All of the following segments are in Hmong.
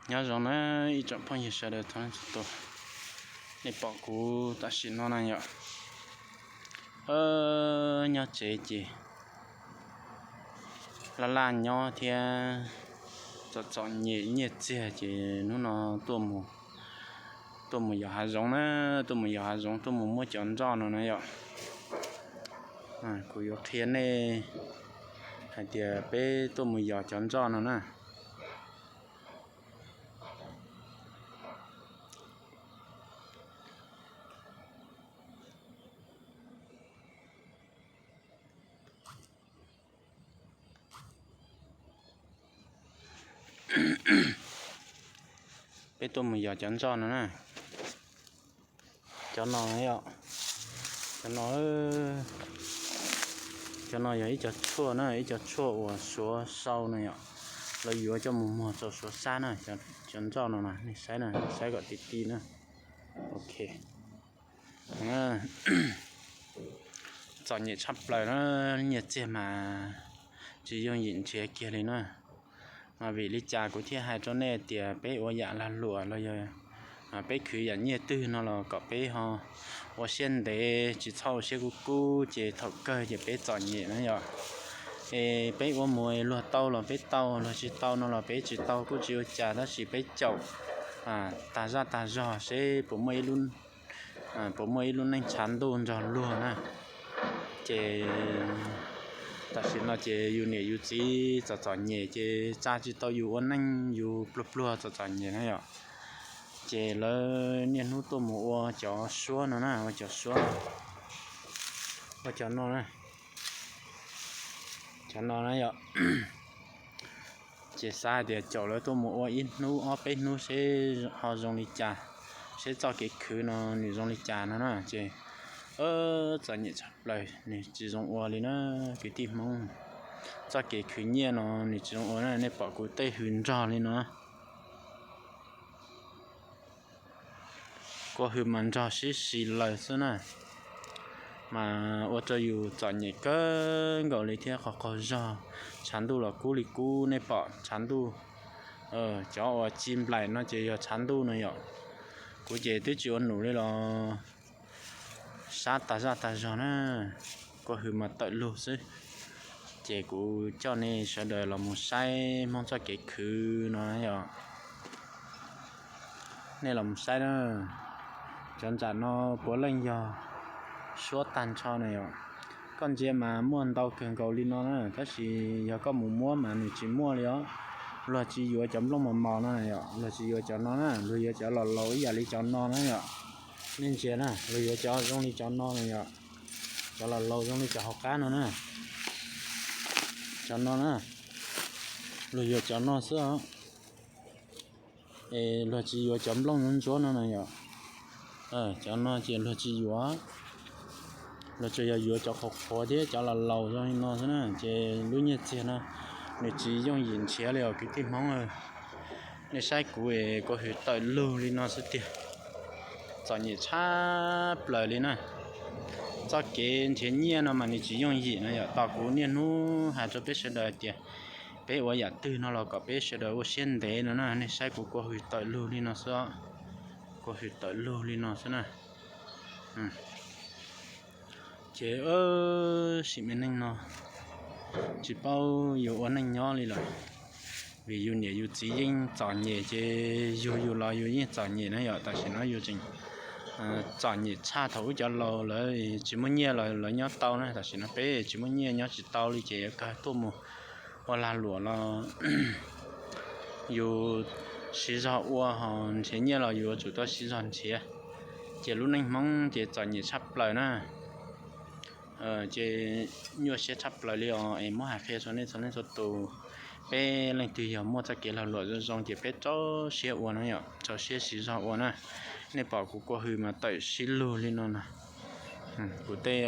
Nyob zoo na ib tsoom phooj ywg sawv daws txhua leej txhua tus, nej pom kuv tam sim no na yom, nyob tsev ces laj laj nyob thiab txom txom nyem nyiaj txiag ces hnub no tuaj mus yos hav zoov na, tuaj mus yos hav zoov tuaj mus muab cov nroj no na yom. Kuv yuav qhia nej hais tias peb tuaj mus yos cov nroj no na. Peb tuaj mus yos cov nroj no na. Cov no, cov no, cov no yog ib co tshuaj na, ib co tshuaj uas Suav sau na yom. Lawv yuav coj mus muag rau Suav sab na. Cov nroj no na, nej saib na, saib kom ti ti na. Ok. Txom nyem tshaj plaws na, nyiaj txiag mas tsis yooj yim nrhiav kiag li na. Mas vim li cas kuv thiaj hais rau nej tias peb ua yam lag luam los yog peb khwv yam nyiaj twg no los kom peb ho ua siab ntev, tsis txhob ua siab kub kub ces thaum kawg ces peb txom nyem na yom. Es peb ua mus luag tau los peb tau, luag tsis tau no los peb tsis tau kuj tsis ua cas, tab sis peb caum tag zaj tag zog seb puas muaj ib lub, puas muaj ib lub neej tshav ntuj nrog luag na. Ces tam sim no ces yus niam yus txiv txom txom nyem ces tsa tsis tau yus ua neej, yus pluag pluag txom txom nyem na yom. Ces lawv niaj hnub tuaj mus ua cov suab no na, ua cov suab, ua cov no na, cov no na yom. Ces xav hais tias caum lawv tuaj mus ua ib hnub ob peb hnub seb ho zoo li cas, seb txoj kev khwv no nws zoo li cas no na. Ces txom nyem tshaj plaws, nws tsis zoo ua li na kwv tij Hmoob. Txoj kev khwv nyiaj no nws tsis zoo ua na, nej pom kuv tej hws nrog li no. Kua hws mas nrog sib si lawm xwb na, mas ua rau yus txom nyem kawg nkaus li thiab. Qaug qaug zog, tshav ntuj los kub li kub, nej pom tshav ntuj, cov uas ci nplaim no ces yog tshav ntuj no yom. Kuv ces twb tsis ua num li los sab tag zaj tag zog na, kua hws mas tawm lug xwb. Ces kuv coj nej sawv daws los mus saib Hmoob txoj kev khwv no yom. Nej los mus saib na, cov ntsam no puav leej yog suab tag nrho na yom. Koj ntsia mas muaj ntau kawg nkaus li no na, tab sis yog koj mus muab mas nws tsis muaj li os. Luag tsis yuav cov nplooj mos mos no yom, luag tsis yuav cov no na, luag yuav cov los laus ib yam li cov no na yom. Nej ntsia na, luag yuav cov zoo li cov no na yom, cov los laus zoo li cov hauv qab no na, cov no na, luag yuav cov no xwb os. Es luag tsis yuav cov nplooj ntsuab ntsuab no na yom. Cov no ces luag tsis yuav, luag tsuas yog yuav cov qhuav qhuav thiab cov los laus zoo li no xwb na. Ces lub nyiaj txiag no nws tsis yooj yim nrhiav li os kwv tij Hmoob. Nej saib kuv es kua hws tawm lug li no xwb tiag, txom nyem tshaj plaws li na. Txoj kev nrhiav nyiaj no mas nws tsis yooj yim no yom. Tos kuv niaj hnub hais rau peb sawv daws tias peb ua yam twg no los kom peb sawv daws ua siab ntev no na. Nej saib kuv kua hws tawm lug li no xwb, kua hws tawm lug li no xwb na. Ces sim me neej no tsis paub yuav ua neej nyob li lawm, vim yus niam yus txiv yeej txom nyem ces yug yus los yus yeej txom nyem na yom. Tam sim no yus tseem txom nyem tshaj thaum ub cov laus lawv tsis muaj nyiaj los lawv nyob tau na. Tam sim no peb tsis muaj nyiaj nyob tsis tau li ces yuav kawg tuaj mus ua lag luam los yus siv zog ua, ho nrhiav nyiaj los yus yuav tsum tau siv zog nrhiav. Ces lub neej Hmoob ces txom nyem tshaj plaws na. Ces nyuaj siab tshaj plaws li os. Es muab hais qhia rau nej txhua leej txhua tus, peb leej twg yog muaj txoj kev lag luam zoo zoo ces peb rau siab ua na yom, rau siab siv zog ua na. Nej pom kuv kua hws mas tawm sib lug li no na. Kuv tej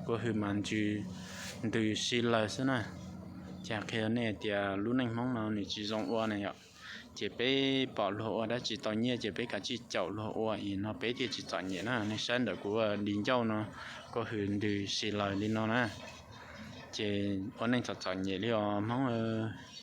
kua hws mas ntsws ntws si lawm xwb na. Ces qhia nej tias lub neej Hmoob no nws tsis zoo ua na yom. Ces peb pom luag ua dab tsi tau nyiaj ces peb kav tsij caum luag ua es no peb thiaj tsis txom nyem na. Nej saib ntawm kuv di ncauj no, kua hws ntws si lawm li no na. Ces ua neej txom txom nyem li os Hmoob.